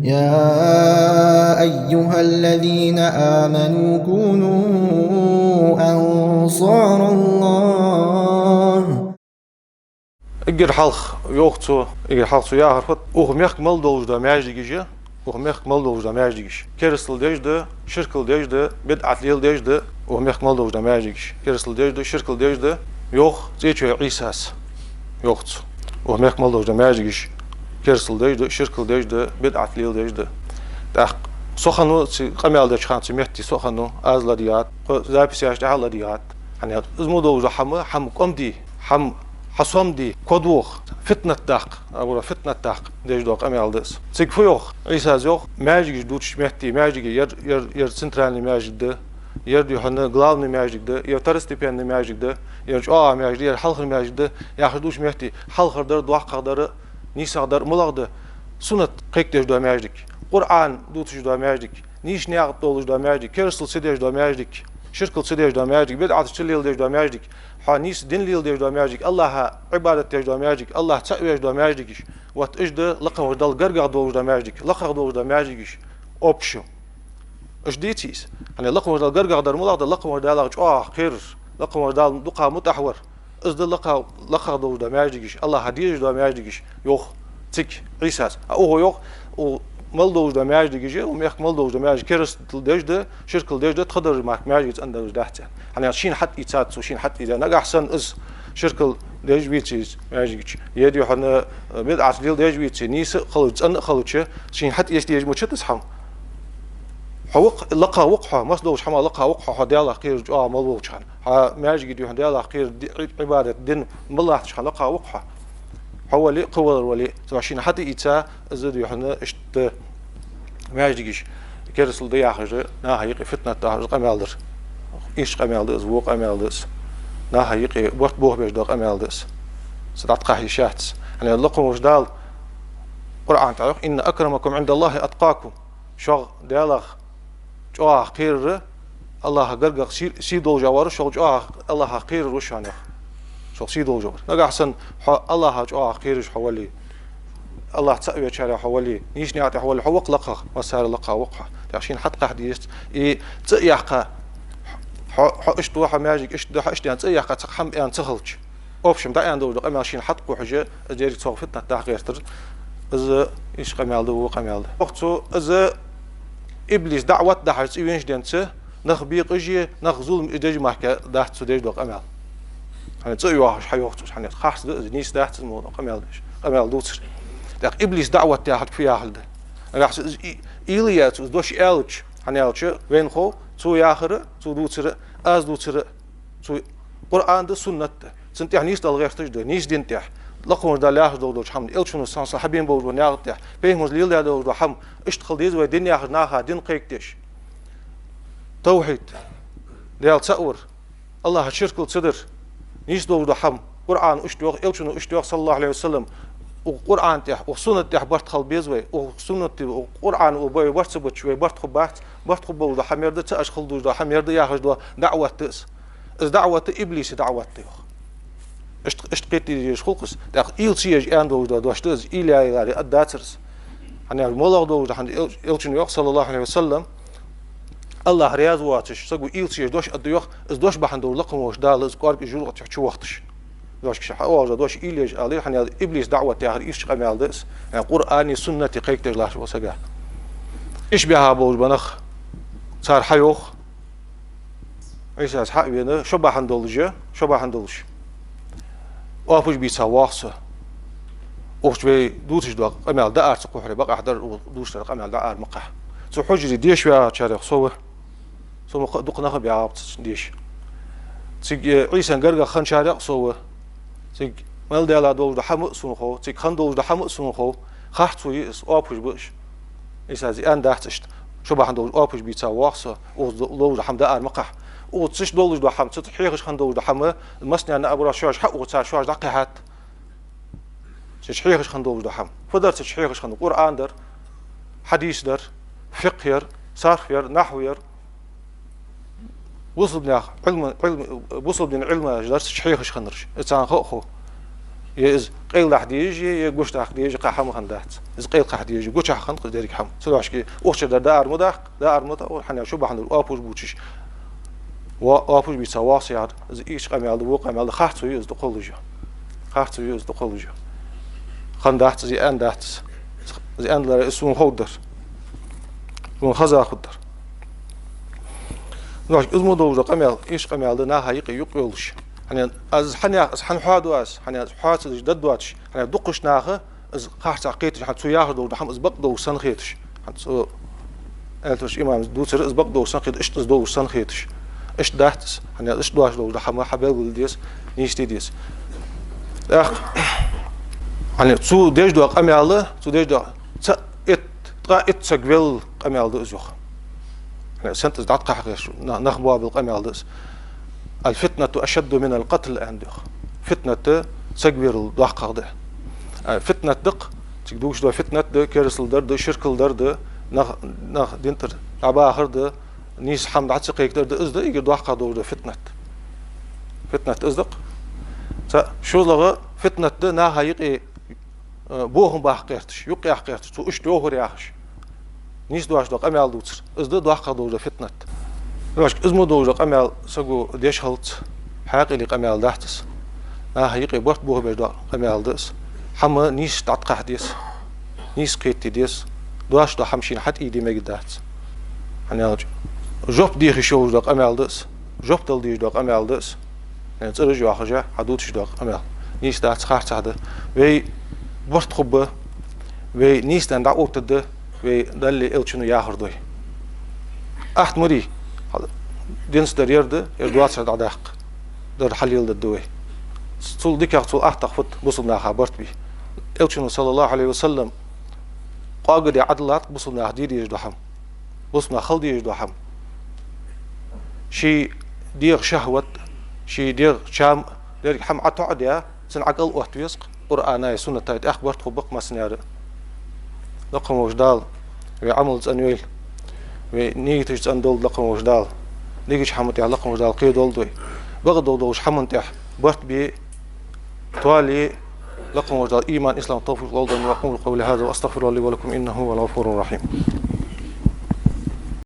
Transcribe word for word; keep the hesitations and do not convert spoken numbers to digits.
يا أيها الذين آمنوا كونوا أنصار الله. Эггара хьалха йоах цо, эггара хьалха цо яхар фуд: укх мехка мел долаш да маьждигаш, укх мехка мел долаш да маьждигаш. Керастал деш да, ширкал деш да, бидӀат леладеш да, укх мехка мел долаш да маьждигаш. Керастал деш да, ширкал деш да, йоах цӀечой Ӏийсас, йоах цо. Укх мехка мел долаш да маьждигаш керастал деш да, ширкал деш да, бидӀат леладеш да. ТӀаккха со хиннав цу къамаьл деча хана цу метте, со хиннав, аз ладийгӀад, кхо записаш тӀехьа ладийгӀад. ХӀана аьлча из мо долаш да хӀама, хӀама кӀом де, хӀама хьасомаде, кодвоха, фитнат даккха, абура фитнат даккха деш дола къамаьл да из. Цига фу йоах? Ӏийсас йоах, маьждигаш дувцача метте, маьждиге, ер, ер, ер центральный маьждиг да, ер дий хьона главный маьждиг да, ер второстепенный маьждиг да, ер чӀоагӀа маьждиг, ер хьалхара маьждиг да, яхаш дувцача метте, хьалхардар, доккхагӀдар, нийсагӀдар, малагӀа да? Суннат кхайкадеш дола маьждиг, Къуръан дувцаш дола маьждиг, нийса наькъа тӀа долаш дола маьждиг, керастал ца деш дола маьждиг, ширкал ца деш дола маьждиг, бидӀаташ ца леладеш дола маьждиг, хьо нийса дин леладеш дола маьждиг, АллахӀа Ӏибадат деш дола маьждиг, АллахӀ цаӀ веш дола маьждигаш. Вот уж да лакхаволча Далла гаргагӀа долаш дола маьждиг, лакхагӀа долаш дола маьждигаш, общем. Уж деций из? ХӀана аьлча лакхаволча Далла гаргагӀа дар малагӀа да? Лакхаволча Даллах чӀоагӀа кхерар, лакхаволча Далла дукха мутӀахьа вар. Из да лакха-, лакхагӀа долаш дола маьждигаш, АллахӀа дезаш дола маьждигаш, йоах цига Ӏийсас. А укхо йоах, укх мел долаш дола маьждигаш, укх мехка мел долаш дола маьждигаш керастал деш да, ширкал деш да, тха даржа мара маьждиг цӀена даржа дац аьнна. ХӀана аьлча шийна хьатӀаийцад цо, шийна хьатӀаийцад. Нагахьа санна из ширкал деш веце из маьждиге, е дий хьона, э, бидӀат леладеш веце, нийса а хилча, цӀена а хилча, шийна хьатӀаэца дезаш ма дац из хӀама. Хьо ва-кх, лакхагӀа ва-кх хьо, массадолча хӀамах лакхагӀа ва-кх хьо, хьо Даллах кхераш чӀоагӀа мел волча хана. Хьо маьждиге дий хьона Даллах кхераш, ди-, Ӏи-, Ӏибадат, дин мел латтача хана лакхагӀа ва-кх хьо. Хьо вале а, кхы валар вале а. Цо шийна хьатӀаийцад из дий хьона иштта маьждигаш керастал да яхаш, наха юкъе фитнат дахьаш къамаьл дар. Ийрча къамаьл да из, во къамаьл да из. Наха юкъе барт бохабеш дола къамаьл да из. Цу дӀатӀакхахьа йиш яц. ХӀана аьлча лакхаволча Дала Къуръан тӀа йоах: «إن أكرمكم عند الله أتقاكم». Шух Даллах чӀоагӀа кхерар, АллахӀах гаргагӀа сий, сий долаш вар, шух чӀоагӀа АллахӀах кхерар ва шоана, йоах. Шух сий долаш вар. Нагахьа санна хьо АллахӀах чӀоагӀа кхераш хьо вале, АллахӀ цаӀ вечарех хьо вале, нийса наькъа тӀа хьо вале, хьо ва-кх лакхагӀа, массане лакхагӀа ва-кх хьо. ТӀаккха шийна хьатӀакхахьа дезац. И цӀи а яьккха, хьо, хьо иштта ва, хьо маьждиге иштта да, хьо иштта аьнна цӀи а яьккха, цхьаккха хӀама аьнна ца хилча. Общем, дӀааьнна долаш дола къамаьл шийна хьатӀакхухьаш, из деррига цох фитнат даха гӀертар. Из ийрча къамаьл да, во къамаьл да. Йоах цо, из иблис даӀват дахьаш цӀи веннача денца, нах бекъаш а, нах зулам деш а мара дац цо деш дола къамаьл. ХӀана цӀи а йоахаш хьайоах цо, хӀана харц да из, нийса дац из мо къамаьл деш, къамаьл дувцар. ТӀаккха иблис даӀват яхар фу яхилга да? Нагахьа санна из и-, уйла е цо из дош аьлча, хӀана аьлча вайна хов цо яхар а, цо дувцар а, аз дувцар а, цо Къуръан да, суннат да. Цунна тӀехьа нийсдала гӀерташ да, нийса дина тӀехьа. Лакхаволча Дала яхаш долаш долча хӀаман, Элчано, саллаллахӀу ӀалайхӀи ва саллам, хьабена болаш бола наькъа тӀехьа, пайхамара леладаь долаш дола хӀама, иштта хила деза вай дин яхаш, наха дин кхайкадеш. ТавхӀид Даьла цаӀ вар, АллахӀах ширкал ца дар, нийса долаш дола хӀама. Къуръано иштта йоах, Элчано иштта йоах, саллаллахӀу ӀалайхӀи ва саллам. Укх Къуръана тӀехьа, укх суннат тӀехьа барт хила беза вай, укх суннат, укх Къуръана укх бе вай барт ца бича, вай барт хургбац, барт хургболаш дола хӀама ер да, цаӀ аш хила дезаш дола хӀама ер да яхаш дола даӀват да из. Из даӀват а иблиса даӀват да, йоах. Иштта, иштта кхетаде дезаш хул-кх из. ТӀаккха уйла ца еш аьнна долаш дола дош да из, уйла яь яларе а дацар из. ХӀана аьлча малагӀа долаш да, хӀана аьлча Эл-, Элчано йоах, саллаллахӀу ӀалайхӀи ва саллам, АллахӀ раьза воацаш саго уйла ца еш дош аргда, йоах, из дош бахьан долаш лакхаволча Дала из кӀоарга, из жургӀа тӀа чувохийташ. Дош кхы хьаоалаш дола дош уйла еш але, хӀана аьлча иблиса даӀват яхар ийрча къамаьл да из. Къуръани суннати кхайкадеш латташ вола саг. Иштта баьха болаш ба нах, цар хьайоах, Ӏийсас хьа а вена, шо бахьан долаш, шо бахьан долаш оапаш бийца воагӀа со. Укх чу вай дувцаш дола къамаьл дӀаара ца кхухьаре, бакъахьа дар, укх дувцаш дола къамаьл дӀаара ма кхахьа. Цу хьужаре деша ваьгӀачарех со ва. Со ма кхы а дукха нах а баьгӀаб цу деша. Цига, э, Ӏийсан гаргагӀа хинначарех со ва. Цига мел даьлла долаш дола хӀама а сона хов, цига хинна долаш дола хӀама а сона хов. Харцо я из, оапаш ба уж. Ӏийсас аьнна дац иштта: шо бахьан долаш оапаш бийца воагӀа со, укхаза долаш дола хӀама дӀаара ма кхахьа. Укхаза цу чу долаш дола хӀама, цу чу хьехаш хинна долаш дола хӀама, массанена а, абура, шоаш хьа укхаза, шоаш дӀакхихьад. Цу чу хьехаш хинна долаш дола хӀама. Фу дар цу чу хьехаш хиннар? Къуръан дар, хьадис дар, фикъхӀ яр, сарф яр, нахьв яр. Бусалба наьха Ӏилма-, Ӏилма-, бусалба дина Ӏилмаш дар цу чу хьехаш хиннараш. Из царна ха а хов. Е из къайладахьа дезаш, е гучадаккха дезаш кхы хӀама хиннадац. Из къайладаккха дезаш, гучахьа хиннад-кх из деррига хӀама. Цудухьа уж укх чура дар даар ма даккха, даар ма даккха, хӀана аьлча шубахьа долаш оапаш бувцаш, ва-, оапаш бийца воал яхар, из ийрча къамаьл да, во къамаьл да, харцо я из дукхагӀа луш. Харцо я из дукхагӀа луш. Хиннадац из, аьннадац из. Из аьннадаларе из сона ховргдар. Сона хоза хургдар. Цудухьа из мо долаш дола къамаьл, ийрча къамаьл да наха юкъе юкъ йолаш. ХӀана аьлча из хьанах, из хьан хьоаду аз, хӀана аьлча хьоа ца деш даргдоацаш, хӀана аьлча дукхача наха из харцахьа кхеташ, хӀана цо яхаш долаш дола хӀама из бакъ долаш санна хеташ. ХӀана цо, аьлча имама дувцар, из бакъ долаш санна хеташ, иштта из долаш санна хеташ. Иштта дац из, хӀана аьлча иштта дош долаш дола хӀама хьабелгалде деза, нийсде деза. ТӀаккха, хӀана аьлча цо деш дола къамаьл, цо деш дола цаӀ, итт, ткъаь итт саг велла къамаьл да из, йоах. Сенна из дӀатӀакхахьа гӀерташ, на-, нах боабала къамаьл да из. «الفتنة أشد من القتل», аьннад, йоах. Фитнат саг верал доккхагӀа да. А, фитнат да-кх, цига дувцаш дола фитнат да, керастал дар да, ширкал дар да, нах, нах дина тӀара дӀабахар да, нийса хӀама дӀа ца кхайкадар да, из да эггара доккхагӀа долаш дола фитнат. Фитнат из да-кх. Цхьа шозлагӀа фитнат да наха юкъе э, бохам баккха гӀерташ, юкъ яккха гӀерташ, цо иштта йоахар яхаш, нийса дош дола къамаьл дувцар. Из да доккхагӀа долаш дола фитнат. Цудухьа из мо долаш дола къамаьл саго деш хилац, хьаькъале къамаьл дац из. Наха юкъе барт бохабеш дола къамаьл да из. ХӀама нийса дӀатӀакхахьа деза, нийса кхетаде деза, дош дола хӀама шийна хьатӀаийде мегаргдац. ХӀана аьлча жоп де йиш йолаш дола къамаьл да из. Жоп дала дезаш дола къамаьл да из. Э, цӀераш йоахаш, хьадувцаш дола къамаьл. Нийса дац, харцахьа да. Вай барт хургба, вай нийсденна дӀаоттаргда, вай Даллеи Элчано яхар дой. Ахьт марий, динца дар ер да, ер доацар дӀадаккха. Дар хьалеладергда вай. Цул дикагӀа, цул аттагӀа фуд бусалба наха барт бе? Элчано, صلى الله عليه وسلم, къоагаде Ӏадиллад-кх бусалба наха де дезаш дола хӀама. Бусалба наха хила дезаш дола хӀама. Ший дегӀа шахӀват, ший дегӀа чам, деррига хӀама ӀотоӀадаь, цунна ӀокӀал отта веза-кх, Къуръанаи суннатаи тӀехьа барт хургба-кх массанена. Лакха волча Дала вай Ӏамал цӀенйойла, вай нийяташ цӀена долда Лакха волча Дала. Дикача хӀаман тӀехьа Лакха волча Дала кхедолда вай. Бакъдолча хӀаман тӀехьа барт бе, тоале Лакха волча Дала иман, ислам, тавфикъ лолда вайна. وأقول قولي هذا وأستغفر الله لي ولكم إنه هو الغفور الرحيم.